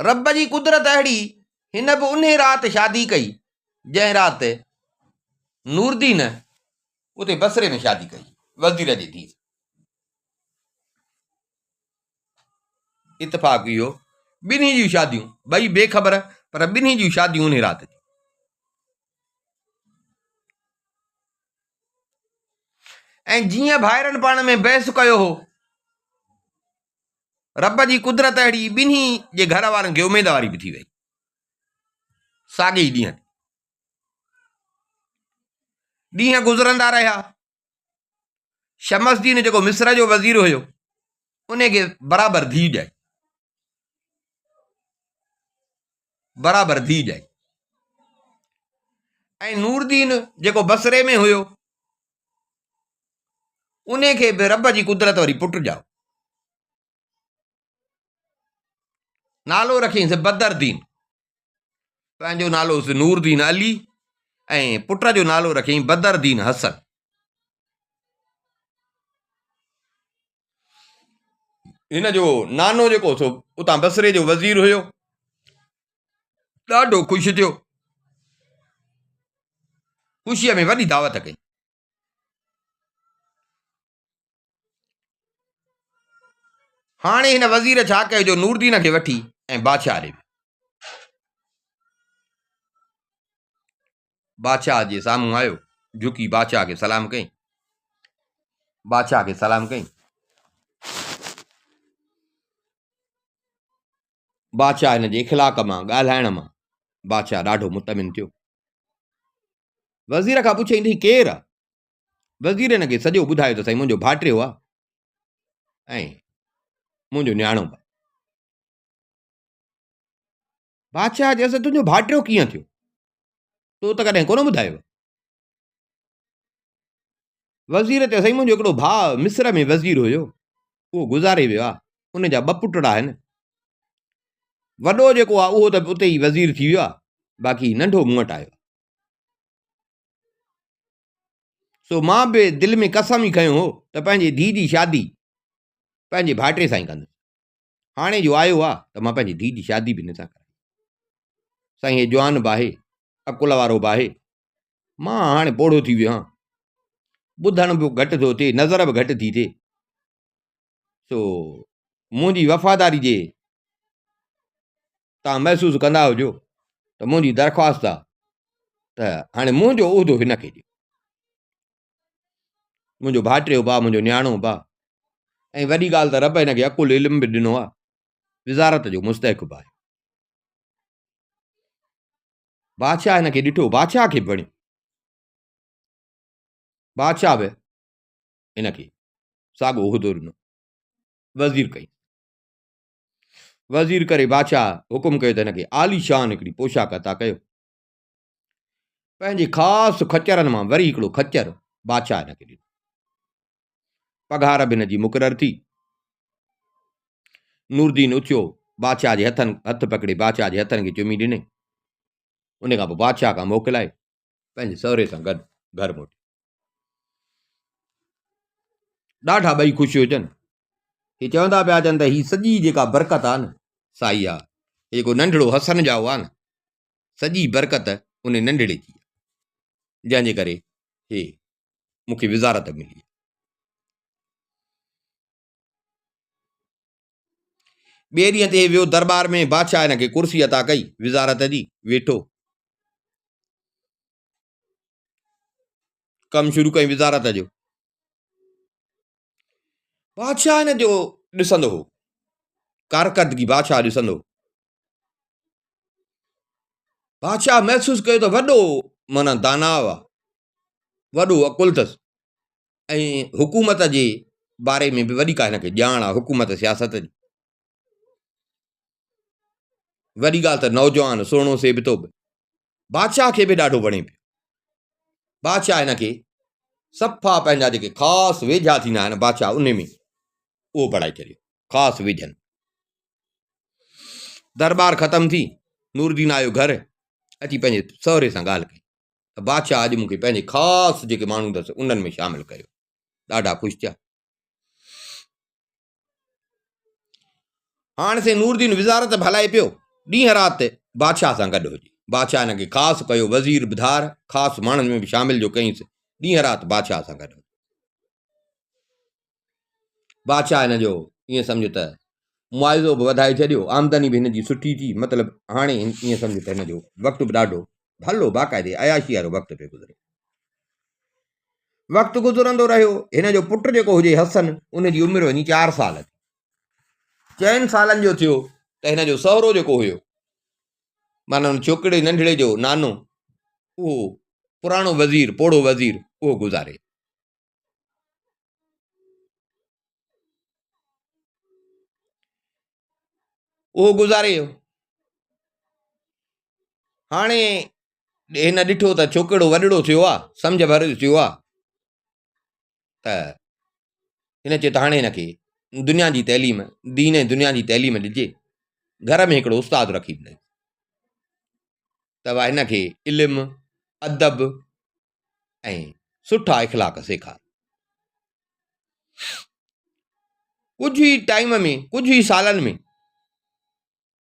رب جي قدرت اهڙي، هن به انهي رات شادي ڪئي، جنهن رات نوردين اتي بصري ۾ شادي ڪئي، وزير جي ڌيء سان. اتفاق اهو، ٻنهي جون شاديون، ٻئي بي خبر، پر ٻنهي جون شاديون انهي رات ٿيون. ۽ جيئن ڀائرن پاڻ ۾ بحث ڪيو هو، رب جي قدرت اهڙي ٻنهي جي گهر وارن کي اميدواري به ٿي وئي ساڳئي ئي ڏينهن تي. ڏينهن گذرندا رهيا. شمس الدين جيڪو مصر جو وزير هيو ان کي برابر ڌيء ڄائي. برابر ڌيء ڄائي. ۽ نوردين جيڪو بصري ۾ هيو ان کي به رب جي قدرت وري پٽ ڄائو. نالو رکيائينس بدر دين. پنهنجو نالو هوس نور دين علي ۽ پٽ جو نالو رکيائين بدر دين حسن. هن جو نانو جيڪو سو اتان بصري جو وزير هيو، ڏاڍو خوش ٿيو. خوشيء ۾ وڏي دعوت ڪئي. هاڻي هن وزير ڇا ڪيو جو نوردين کي وٺي ۽ بادشاهه ڏي ويو. بادشاهه جي سامهون آيو، جهڪي بادشاهه کي سلام ڪيائين. بادشاهه کي سلام ڪيائين. بادشاهه هن جي اخلاق مان، ڳالهائڻ مان بادشاهه ڏاڍو مطمئن ٿيو. وزير کان پڇيائين ته هي ڪير آ؟ وزير هن کي سڄو ٻڌايو ته سائين منهنجو ڀائٽيو آ ۽ منهنجو نياڻو به آ. بادشاهه چيس ته تنهنجو ڀائٽيو ڪيئن ٿيو؟ تو ته ڪڏهن ڪونه ٻڌايو. وزير چيو سائين منهنجو هڪڙو ڀاء مصر ۾ وزير هيو، اهو گذاري ويو آ، ان جا ٻه پٽڙا آهن. وڏو جيڪو آ اهو ته اتي ئي وزير ٿي ويو آ، باقي ننڍو مون وٽ آيو آ. سو مان به دل ۾ قسم ئي کنيو هو ته پنهنجي ڌيء جي شادي پنهنجي ڀائٽي سان ئي ڪندس. هاڻي جو آيو آ ته مان پنهنجي ڌيء جي شادي به هن سان ڪرائيندس. سائين هي جوان به آهي، عقل وارو به آهي. مان هاڻي پوڙهو ٿي ويو آهيان. ٻڌڻ به گهٽ ٿو ٿئي، نظر به گهٽ ٿي ٿئي. سو منهنجي وفاداري جي توهان محسوس ڪندا هجو ته منهنجي درخواست آ ته هاڻي منهنجو عهدو هن کي ڏيو. منهنجو ڀائٽيو به آ، منهنجو نياڻو به آ ۽ وڏي ڳالهه ته رب هن کي عقل علم به ڏنو آ، وزارت جو مستحق به آهي. بادشاهه هن کي ڏٺو، بادشاهه کي به وڻيو. بادشاهه به هن کي ساڳو عهدو ڏنو، وزير ڪيائين. وزير ڪري بادشاهه حڪم ڪيو ته هن کي عاليشان هڪڙي پوشاڪ عطا ڪيو. پنهنجي خاص خچرن مان وري هڪڙو خچر بادشاهه هن کي ڏنو. پگهار به هن جي مقرر ٿي. نوردين اٿيو، بادشاهه جي هٿن هٿ پڪڙي بادشاهه جي هٿن کي چمي ڏني. ان کان پوء بادشاهه کان موڪلائي پنهنجي سهري سان گڏ گهر موٽيو. ڏاڍا ٻئي خوش هجن. هي چوندا پيا اچن ته هي سڄي جيڪا برڪت آ نه سا اها هي جيڪو ننڍڙو حسن ڄائو آ نه سڄي برڪت ان ننڍڙي جي آ جنهن جي ڪري هي مون کي وزارت ملي. ٻئي ڏينهن تي ويو درٻار ۾ بادشاهه هن کي ڪرسي عطا ڪئي وزارت جي ويٺو ڪم شروع ڪيائين وزارت جو. بادشاهه هن جو ڏسندو هو ڪارڪردگي بادشاهه ڏسندو هو. بادشاهه محسوس ڪيو ته وڏو معنيٰ داناء آ، وڏو عقل اٿس ۽ حڪومت جي باري ۾ به وڏي ڪا هن کي ڄاڻ آ حڪومت سياست جي. وڏي ڳالهه ته نوجوان سهڻو سيبتو به بادشاهه کي به ڏاڍو وڻي پيو. بادشاهه هن کي صفا پنهنجا جيڪي خاص ويجها ٿيندا آهن بادشاهه انهي ۾ اهو بڻائي ڇڏيو خاص ويجهن. درٻار ختم ٿي نوردين آيو گهر اچي پنهنجي سهري سان ڳالهه ڪئي ته بادشاهه اڄ مون کي پنهنجي خاص جيڪي ماڻهو اٿس انهن ۾ شامل ڪيو. ڏاڍا خوش ٿيا. هاڻ سين نوردين وزارت به هلائي پيو. ڏينهن رات بادشاهه سان گڏ هجي. بادشاهه هن کي خاص ڪيو وزير به ڌار، خاص ماڻهن ۾ به شامل جو ڪيائينس. ڏينهن رات بادشاهه سان گڏ هجي. بادشاهه هن جو ائين سمجهه ته معاوضو به وڌائي ڇڏيو، آمدني به هن جي سٺي ٿي، مطلب هاڻي ائين سمجهه ته هن جو وقت به ڏاڍو ڀلو باقاعدي عياشي وارو وقت پيو گذري. وقت گذرندو رهيو، هن جو پٽ جيڪو هجي حسن، ان جي عمر وڃي چار سال ٿي. چئن سالن جو ٿيو ته هن جو سهرو جيڪو هيو، معنيٰ ان ڇوڪري ننڍڙي جو نانو، اهو پراڻو وزير، پوڙهو وزير، اهو گذاري. اهو گذاري ويو. هاڻي هن ڏٺو ته ڇوڪرو وڏڙو ٿيو آ، سمجهه ڀر ٿيو آ ته هن چيو ته هاڻي هن کي دنيا جي تعليم، دين ۽ دنيا جي تعليم ڏجي. گهر ۾ هڪڙو استاد رکي ڏنائين ته هن کي علم، ادب ۽ سٺا اخلاق سيکار. ڪجهه ئي ٽائيم ۾ ڪجهه ئي سالن ۾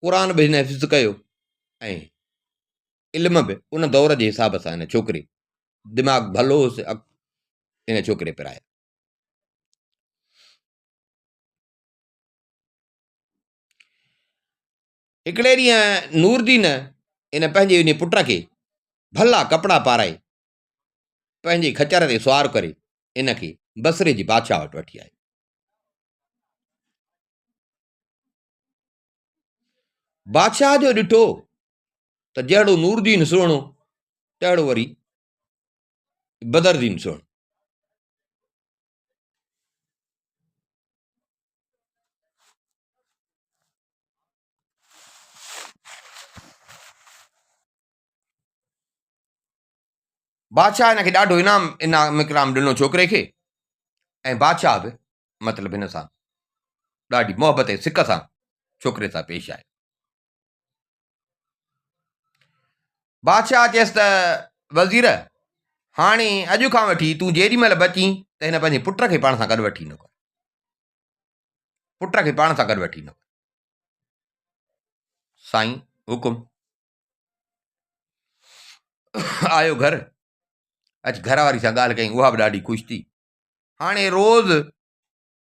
قرآن به هن حفظ ڪيو ۽ علم به ان دور جي حساب سان هن ڇوڪري دماغ ڀلو هوس هن ڇوڪري پرايا. هڪڙي ڏينهن نوردين ان پنهنجي انهي پٽ کي ڀلا ڪپڙا پارائي پنهنجي خچر تي سوار ڪري ان کي بصري جي بادشاهه وٽ وٺي آيو. بادشاهه جو ڏٺو ته جهڙو نوردين سهڻو تهڙو وري بدردين سهڻو. بادشاهه هن کي ڏاڍو انعام انعام اڪرام ڏنو ڇوڪري کي ۽ بادشاهه به مطلب هن سان ڏاڍي محبت ۽ سڪ سان ڇوڪري سان پيش آيو. بادشاهه چيس ته وزير هاڻي اڄ کان وٺي تون جيڏي مهل به اچين ته هن پنهنجي پٽ کي پاڻ سان گڏ وٺي ايندو ڪر. پٽ کي پاڻ سان گڏ وٺي ايندو ڪر. سائين حڪم. آيو گهر اچ گهر واري سان ڳالهه ڪيائين اها به ڏاڍي خوش ٿي. هاڻي روز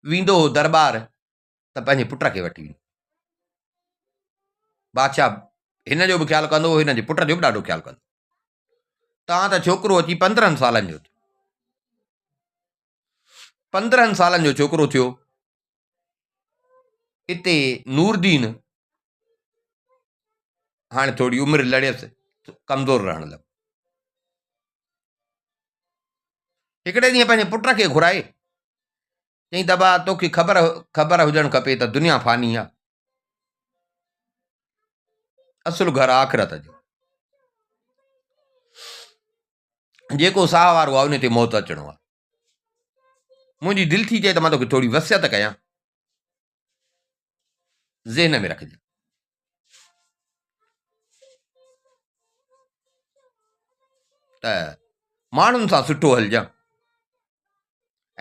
ويندو هو درٻار ته پنهنجي پٽ کي وٺي ويندو. بادشاهه هن جو به خيال ڪندو هو، هن جي پٽ جو به ڏاڍو خيال ڪندو هو. تان ته ڇوڪرو اچي 15 سالن جو ٿيو. 15 سالن جو ڇوڪرو ٿيو. اتي نوردين هاڻي ٿوري عمر لڙيس، ڪمزور رهڻ لڳو. هڪڙي ڏينهن پنهنجي پٽ کي گهرائي چيائين ته ابا توکي خبر خبر هجڻ کپي ته دنيا فاني آ، اصل گهر آخرت جو، جيڪو ساهه وارو آ ان تي موت اچڻو آ. منهنجي دل ٿي چئي ته مان توکي ٿوري وصيت ڪيان، ذهن ۾ رکجان. ته ماڻهن سان سٺو هلجان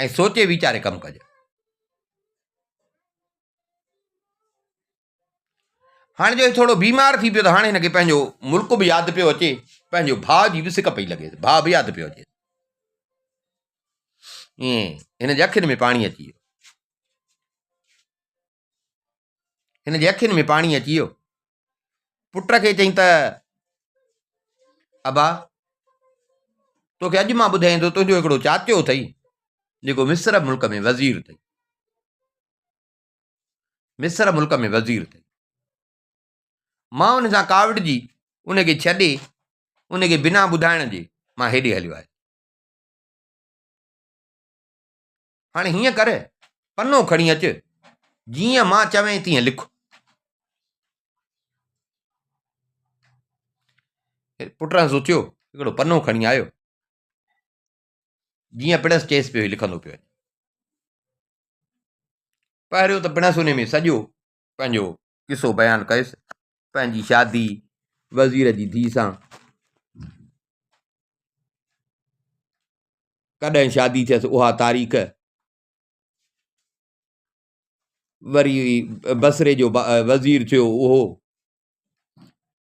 ۽ سوچي ويچاري ڪم ڪجان. هاڻي جو هي ٿورو بيمار ٿي پيو ته هاڻي هن کي پنهنجو ملڪ به ياد پيو اچي، پنهنجو ڀاء جي به سڪ پئي لڳيس، ڀاء به ياد پيو اچيس. ائين هن جي اکين ۾ پاڻي اچي ويو. هن جي اکين ۾ پاڻي اچي ويو. پٽ کي چئين ته ابا توکي اڄ مان ٻڌايان ٿو تنهنجو هڪڙو چاچو اٿئي جيڪو مصر ملڪ ۾ وزير اٿئي. مصر ملڪ ۾ وزير اٿئي. مان ان سان ڪاوڙجي ان کي ڇڏي ان کي بنا ٻڌائڻ جي مان هيڏي هليو آيس. هاڻي هيئن ڪر، پنو کڻي اچ، جيئن مان چوين تيئن لک. پٽهنس اٿيو، هڪڙو پنو کڻي آيو. جيئن پڻس چيس پيو، هي لکندو پيو وڃي. پهريون ته پڻس ان ۾ سڄو پنهنجو قصو بيان ڪيس، پنهنجي شادي، وزير جي ڌيء سان ڪڏهن شادي ٿيس اها تاريخ، وري بصري جو وزير ٿيو اهو.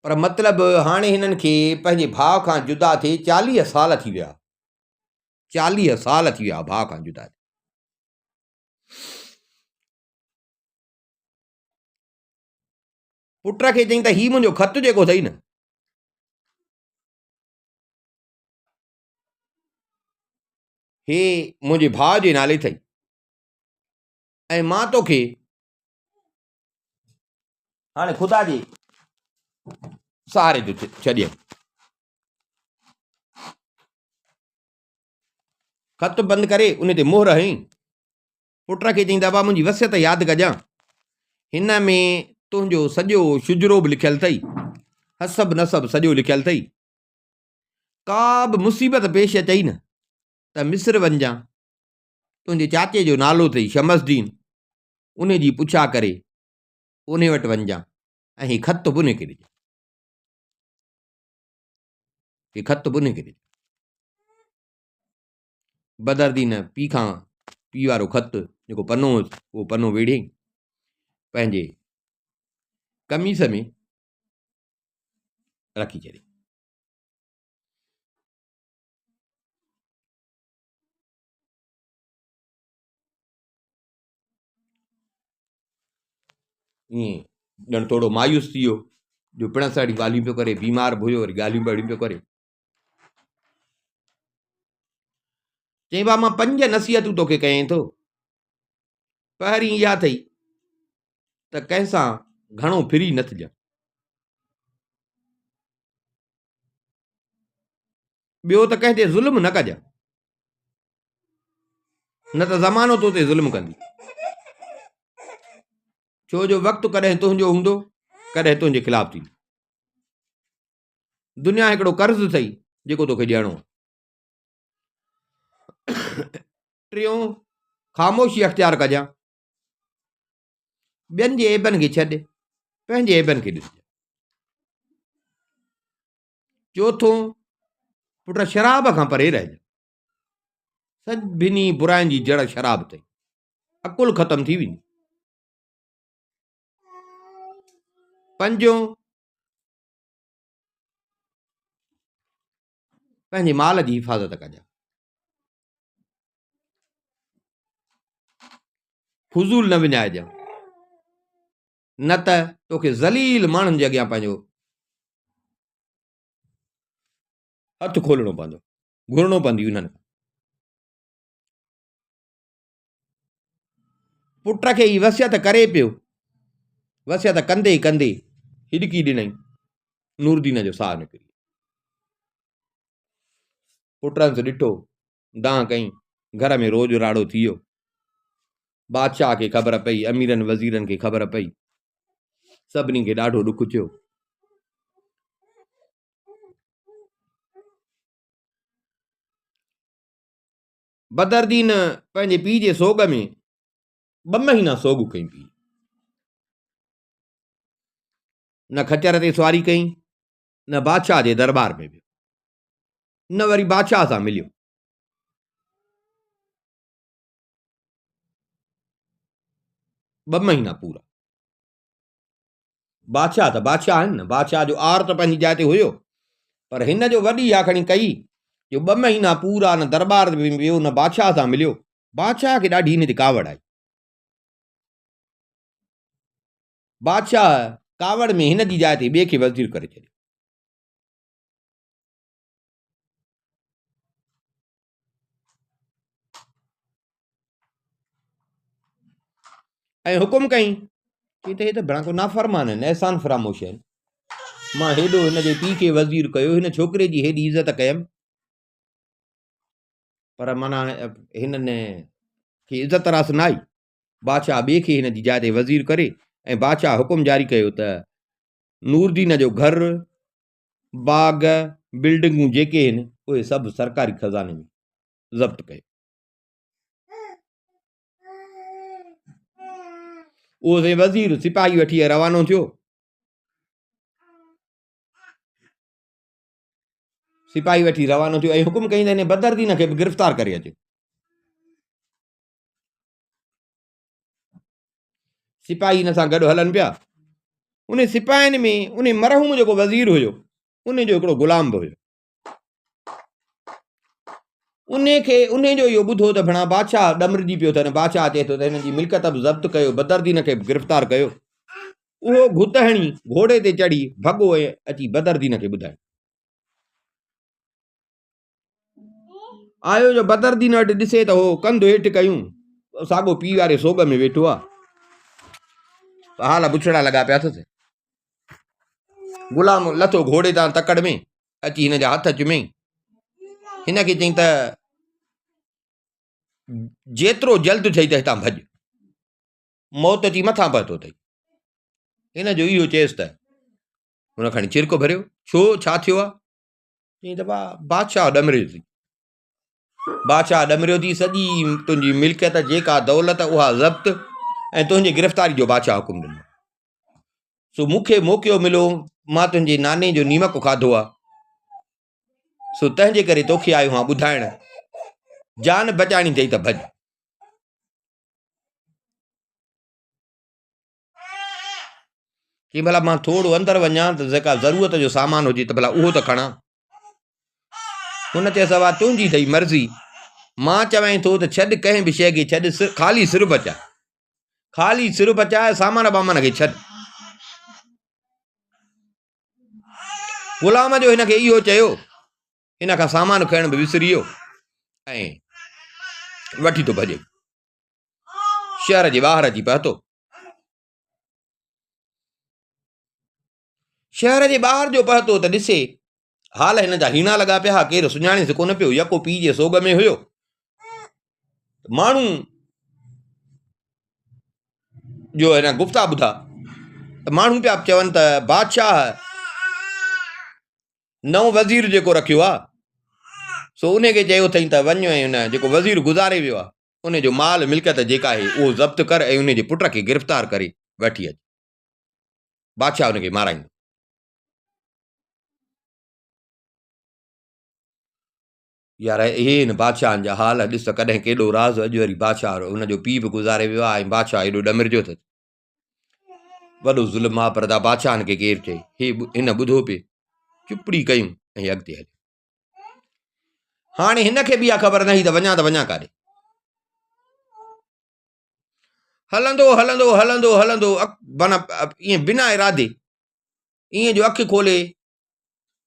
پر مطلب هاڻي هنن کي پنهنجي ڀاء کان جدا ٿئي 40 سال ٿي ويا. 40 سال ٿي ويا ڀاء کان جدا ٿئي. پٽ کي چئين ته هي منهنجو خط جيڪو اٿئي نه، هي منهنجي ڀاء جي نالي اٿئي ۽ مان توکي هاڻي خدا جي سهاري ٿو ڇڏيان. خط بند ڪري ان تي مهر هنئي. پٽ کي چيائين ته ابا منهنجي وصيت ياد ڪجان. هن ۾ تنهنجو سڄو شجرو به لکيل اٿئي. حسب نسب سڄو لکيل اٿئي. ڪا به مصيبت پيش اچئي نه ته مصر وڃجان. تنهنجي چاچي جو نالو اٿئي شمس الدين. ان جي پڇا ڪري ان وٽ وڃجان ۽ هي خط به ان کي ڏجان. هي خط به ان کي ڏجان. بدردين پيء کان پيء وارو خط جيڪو پنو هوس اهو پنو ويڙهي پنهنجي قميص ۾ رکي ڇڏي. ائين ڄڻ ٿورو مايوس ٿي ويو جو پڻس اهڙيون ڳالهيون پيو ڪري، بيمار به هيو وري ڳالهيون به اهڙيون پيو ڪري. چيائين ڀاء مان پنج نصيحتون توکي ڪيائين ٿو. پهرين اها اٿئي ته ڪنهن سان گهڻو ڦري نه ٿجان. ٻيو ته ڪنهن تي ظلم نه ڪجان، نه ته زمانو تو تي ظلم ڪندي. ڇو جو وقت ڪڏهن تنهنجو هوندو، ڪڏهن تنهنجي خلاف ٿيندو. دنيا هڪڙو قرض اٿئي جيڪو توکي ڏيڻو آهي. ٽيون، خاموشي اختيار ڪجان. ٻين جي عيبن کي ڇڏ، پنهنجي عيبن کي ڏسجان. چوٿون، پٽ شراب کان پري رهجان. سڀني براين جي جڙ شراب اٿئي. عقل ختم ٿي ويندي. پنجون، پنهنجي مال جي حفاظت ڪجان. فضول نه وڃائجان، نه ته توکي ذليل ماڻهن جي اڳيان پنهنجو هٿ کولڻو پوندو، گهرڻو پوندي انهن کان. پٽ کي هي وصيت ڪري پيو. وصيت ڪندي ڪندي هڏڪي ڏنائين. نوردين جو ساهه نڪري ويو. پٽهنس ڏٺو، دانهن ڪئي. گهر ۾ روڄ راڙو ٿي ويو. بادشاهه کي خبر پئي، اميرن وزيرن کي خبر پئي. سڀني کي ڏاڍو ڏک ٿيو. بدردين پنهنجي پيء جي سوڳ ۾ ٻه مهينا سوڳ ڪئي پيء نه خچر تي سواري ڪئي نه بادشاهه جي دربار ۾ ويو نه وري بادشاهه سان مليو. ٻه مهينا پورا. بادشاهه ته بادشاهه آهن نه، بادشاهه جو آر ته پنهنجي جاء تي هيو، پر هن جو وڏي اها کڻي ڪئي جو ٻه مهينا پورا نه درٻار ۾ ويو نه بادشاهه سان مليو. بادشاهه کي ڏاڍي هن تي ڪاوڙ آئي. بادشاهه ڪاوڙ ۾ هن جي جاء تي ٻئي کي وزير ڪري ڇڏيو. ۽ حڪم ڪيائين چي ته هي ته بڻا ڪو نافرمان آهن احسان فراموش آهن مان هيڏو هن جي پيء کي وزير ڪيو هن ڇوڪري جي هيڏي عزت ڪيم پر معنيٰ هنن کي عزت راس نه آئي بادشاهه ٻئي کي هن جي جاء تي وزير ڪري ۽ بادشاهه حڪم جاري ڪيو ته نوردين جو گهر باغ، بلڊنگون جيڪي آهن اهي سڀ سرڪاري خزاني ۾ ضبط ڪيو. اهو سائين وزير سپاهي وٺي روانو ٿيو. سپاهي وٺي روانو ٿيو ۽ حڪم ڪيائين ته هن بدردين کي به گرفتار ڪري اچو. سپاهي هن سان گڏ هلن پيا. ان سپاهين ۾ ان مرحوم جيڪو وزير هيو، ان جو هڪڙو غلام به هيو. ان کي ان جو اهو ٻڌو ته ڀڻا بادشاهه ڏمرجي پيو اٿن، بادشاهه چئي ٿو ته هن جي ملڪيت به ضبط ڪيو، بدردين کي به گرفتار ڪيو. اهو گهت هڻي گهوڙي تي چڙهي ڀڳو ۽ اچي بدردين کي ٻڌائين. آيو جو بدردين وٽ ڏسي ته هو ڪنڌ هيٺ ڪيون ساڳو پيء واري سوڳ ۾ ويٺو آ. حال بڇڙا لڳا پيا اٿس. غلام لٿو گهوڙي تان تڪڙ ۾ اچي هن جا هٿ چميائين. هن کي چيائين ته جيترو جلد ٿئي ته هتان ڀڄ. موت اچي مٿان پهتو اٿئي. هن جو اهو چيس ته هن کڻي ڇرڪ ڀريو، ڇو ڇا ٿيو آ؟ چيائين ته بادشاهه ڏمريو ٿي. بادشاهه ڏمريو ٿي، سڄي تنهنجي ملڪيت جيڪا دولت اها ضبط ۽ تنهنجي گرفتاري جو بادشاهه حڪم ڏنو. سو مون کي موقعو مليو، مان تنهنجي ناني جو نيمڪ کاڌو آ، سو تنهن جي ڪري توکي آيو هان ٻڌائڻ، جان بچائڻي اٿئي ته ڀڄ. چي ڀلا مان ٿورو اندر وڃان ته جيڪا ضرورت جو سامان هجي ته ڀلا اهو ته کڻان. هن چيس اها تنهنجي اٿئي مرضي، مان چوين ٿو ته ڇڏ ڪنهن به شيء کي ڇڏ، خالي سر بچاء. خالي سر بچاء، سامان بامان کي ڇڏ. غلام جو هن کي اهو چيو، هن کان سامان کڻڻ به وسري ويو ۽ وٺي ٿو ڀڄي. شهر جي ٻاهر اچي پهتو. شهر جي ٻاهر جو پهتو ته ڏسي حال هن جا هيڻا لڳا پيا ها، ڪير سڃاڻيس ڪونه پيو، يڪو پيء جي سوڳ ۾ هيو. ماڻهو جو هن گفتا ٻڌا ته ماڻهو پيا چون ته بادشاهه نئون وزير جيڪو رکيو آ سو ان کي چيو اٿئي ته وڃ ۽ ان جيڪو وزير گذاري ويو آ ان جو مال ملڪيت جيڪا آهي اهو ضبط ڪر ۽ ان جي پٽ کي گرفتار ڪري وٺي اچ. بادشاهه ان کي مارائيندو. يار اهي آهن بادشاهن جا حال، ڏس ته ڪڏهن ڪيڏو راز، اڄ وري بادشاهه ان جو پيء به گذاري ويو آهي ۽ بادشاهه ايڏو ڏمرجيو اٿس. وڏو ظلم آ پر دا بادشاهن کي ڪير چئي. هي هن ٻڌو پئي، چپڙي ڪيون ۽ اڳتي هليو. هاڻي هن کي به اها خبر نه هئي ته وڃان ته وڃان ڪاڏي. هلندو هلندو هلندو هلندو معنيٰ ائين بنا ارادي ائين جو اک کولي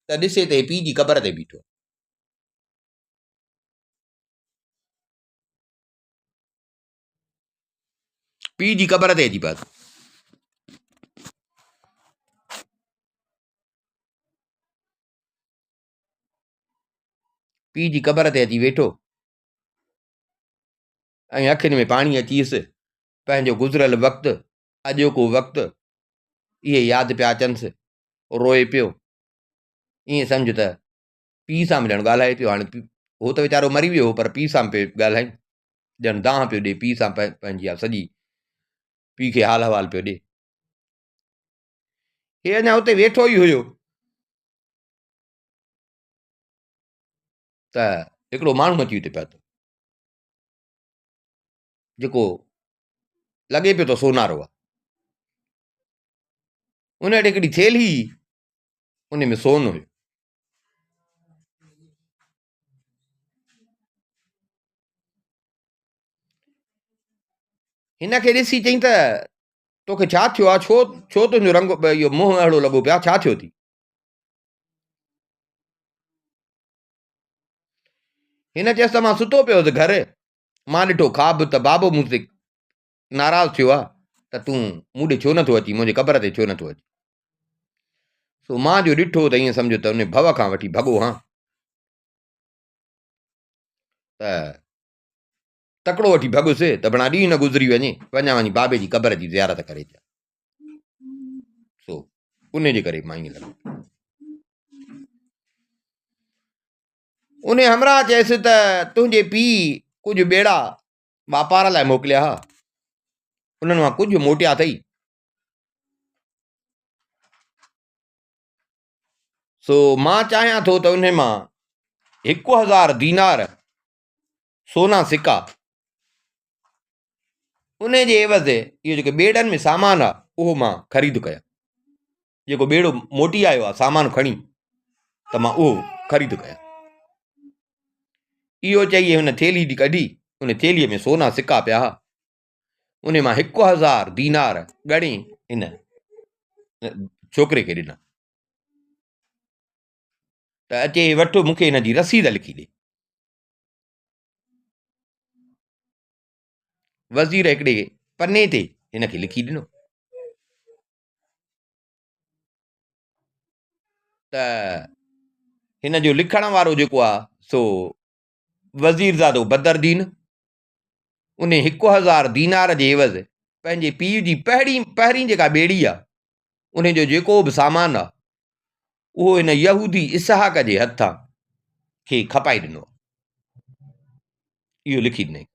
ته ڏسي ته هي پيء جي قبر تي بيٺو. پيء جي قبر تي اچي پهتو. پيء جي قبر تي اچي ويٺو ۽ اکين ۾ پاڻي اچيس. پنهنجو گذريل وقت، اڄوڪو وقت، اهي ياد پيا اچنس. روئي پيو. ائين سمجهه ته پيء سان به ڄڻ ڳالهائي پيو. هاڻي هو ته ويچارو مري ويو هو پر پيء سان به پيو ڳالهائي. ڄڻ دانهن پيو ڏئي پيء سان پنهنجي اها سڄي پيء کي حال احوال پيو ڏئي. هي اڃا اتي ويٺو ئي هيو ته هڪڙو ماڻهو اچي اتي پهتو جيڪو لڳي پيو ته سونارو آهي. ان وٽ هڪڙي ٿيلهي هئي، ان ۾ سون هيو. هن کي ڏسي چئين ته توکي ڇا ٿيو آهي، ڇو ڇو تنهنجو رنگ اهو منهن اهڙو لڳو پيو آهي، ڇا ٿيو ٿي؟ هن چيس ته مان ستو پيو هوس گهر، مان ڏٺو خواب ته بابو مون تي ناراض ٿيو آهي ته تون مون ڏي ڇو نٿو اچين، منهنجي قبر تي ڇو نٿو اچين؟ سو مان جو ڏٺو ته ائين سمجهو ته ان ڀؤ کان وٺي ڀڳو هان ته تڪڙو وٺي ڀڳس ته بڻا ڏينهن نه گذري وڃي، وڃان وڃي بابي جي قبر جي زيارت ڪري اچان. سو ان جي ڪري مان ائين لڳو. ان همراهه چيس ته تنهنجي پيء ڪجهه ٻيڙا واپار لاء موڪليا ها، انهن مان ڪجهه موٽيا اٿئي، سو مان چاهيان ٿو ته انهن مان 1000 دينار سونا سڪا ان جي عيوض اهو جيڪو ٻيڙن ۾ سامان آ اهو مان خريد ڪيان. جيڪو ٻيڙو موٽي آيو آ سامان کڻي ته مان اهو خريد ڪيان. اهو چئي هن ٿيلهي جي ڪڍي، ان ٿيلهيء ۾ سونا سڪا پيا ها. ان مان 1000 دينار ڳڻي هن ڇوڪري کي ڏنا ته اچي وٺ مون کي هن جي رسيد لکي ڏي. وزير هڪڙي پني تي هن کي لکي ڏنو ته هن جو لکڻ وارو جيڪو آ سو وزيرزادو بدردين ان 1000 دينار جي عيوض پنهنجي پيء جي پهرين پهرين جيڪا ٻيڙي آ ان جو جيڪو به سامان آ اهو هن يهودي اسحاق جي هٿان کي کپائي ڏنو اهو لکي ڏنائين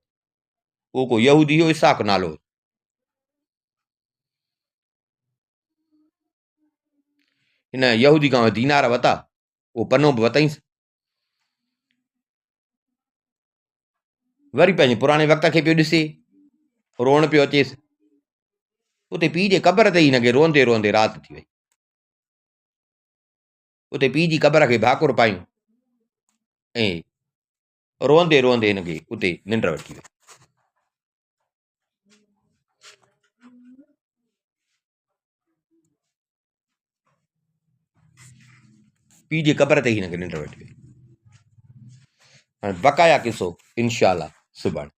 اهو ڪو يهودي هو اسحاق نالو هو هن يهودي کان دينار وتا اهو پنو به وتائينس وري پنهنجي پراڻي وقت کي پيو ڏسي روئڻ پيو اچيس اتي پيء جي قبر تي ئي هن کي روئندي روئندي رات ٿي وئي اتي پيء جي قبر کي ڀاڪر پايون ۽ روئندي روئندي هن کي اتي ننڊ وٺي وئي. پيء جي قبر تي ئي هن کي ننڊ وٺي وئي. هاڻي بقايا قصو انشاء الله سڀاڻي.